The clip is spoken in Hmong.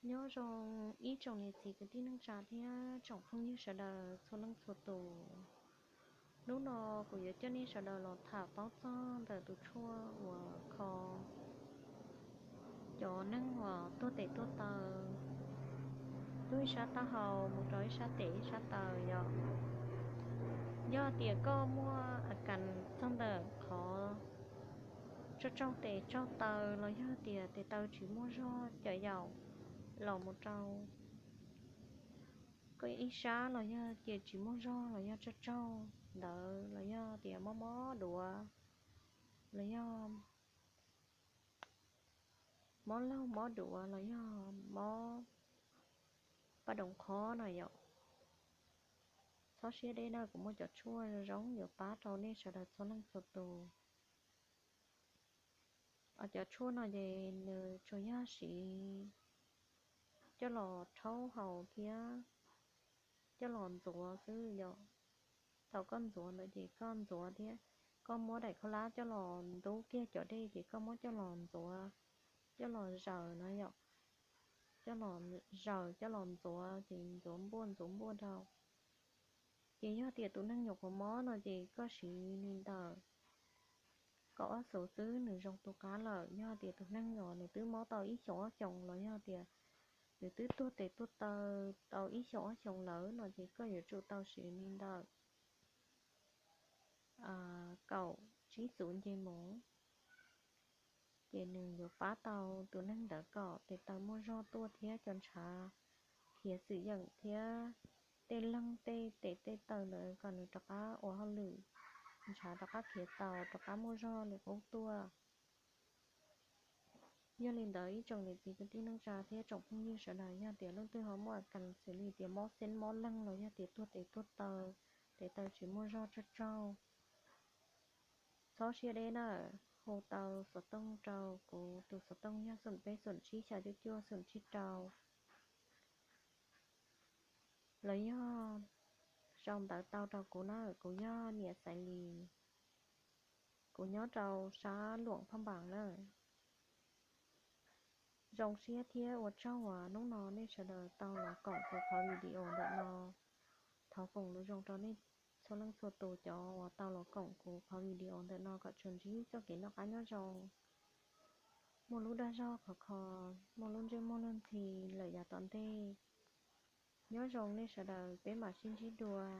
Nyob zoo ib tsoom niam txiv kwv tij neej tsa thiab tsoom phooj ywg sawv daws txhua leej txhua tus. Hnub no kuv yuav coj nej sawv daws los tham paub txog ntawm tus tshuaj uas kho cov neeg uas tuag tes tuag taw, tuag ib sab taub hau mus rau ib sab tes ib sab taw yom. Yog tias koj muaj a kas txog ntawm qhov tsaug tsaug tes tsaug taw los yog tias tes taw tsis muaj zog cov yaum los mus rau koj ib sab los yog tias tsis muaj zog los yog tsaug tsaug ntawd los yog tias mob mob duav los yog mob laug mob duav los yog mob paj doov qhob no yom. Txhob siab deb na, kuv muaj cov tshuaj zoo yuav pab rau nej sawv daws txhua leej txhua tus. Cov tshuaj no ces nws tsuas yog siv coj los rhaub haus thiab coj los ntxuav xwb yom. Thaum koj ntxuav ntawd ces koj ntxuav thiab koj muab daim khaub hlab coj los ntub kiag cov dej ces koj muab coj los ntxuav, coj los zaws no yom, coj los zaws coj los ntxuav ces ntxuav npuaj ntxuav npuaj rau. Ces yog tias tus neeg nyuam qhuav mob no ces koj siv li ntawm kaum ob xuv xwb nws zoo tu qab lawm. Yog tias tus neeg uas nws twb mob tau ib xyoos ob xyoos los yog tias nws twb tuag tes tuag taw tau ib xyoos ob xyoos lawm no ces koj yuav tsum tau siv li ntawm kaum tsib xuv nce mus. Ces nws yuav pab tau tus neeg ntawd kom tes taw muaj zog tuaj thiab cov ntshav khiav xwm yeem thiab tej leeg tej tes tej taw ntawd kom nws rov qab ua hauj lwm, ntshav rov qab khiav tau rov qab muaj zog li qub tuaj. Yog li ntawd ib tsoom niam txiv kwv tij neej tsa thiab tsoom phooj ywg sawv daws yog tias leej twg ho muaj a kas xws li tias mob xeeb mob leeg los yog tias tuag tes tuag taw, tes taw tsis muaj zog tsaug tsaug, txhob siab deb na, hu tau xov tooj rau kuv, tus xov tooj yog xoom peb xoom tsib xya cuaj cuaj xoom tsib rau. Los yog sau ntawv tau rau kuv na, kuv yog niam Xaiv Lis, kuv nyob rau sab Luam Phaj Npas na. Zoo siab thiab ua tsaug uas hnub no nej sawv daws tau los koom kuv qhov video ntawm no. Thov foom lus zoo rau nej txhua leej txhua tus cov uas tau los koom kuv qhov video ntawm no kom tsuas ntsib txoj kev noj qab nyob zoo, muaj lub dag zog khov kho, muaj lub ntsej muag luag ntxhi lawm yav tom ntej. Nyob zoo nej sawv daws, peb mam sib ntsib dua.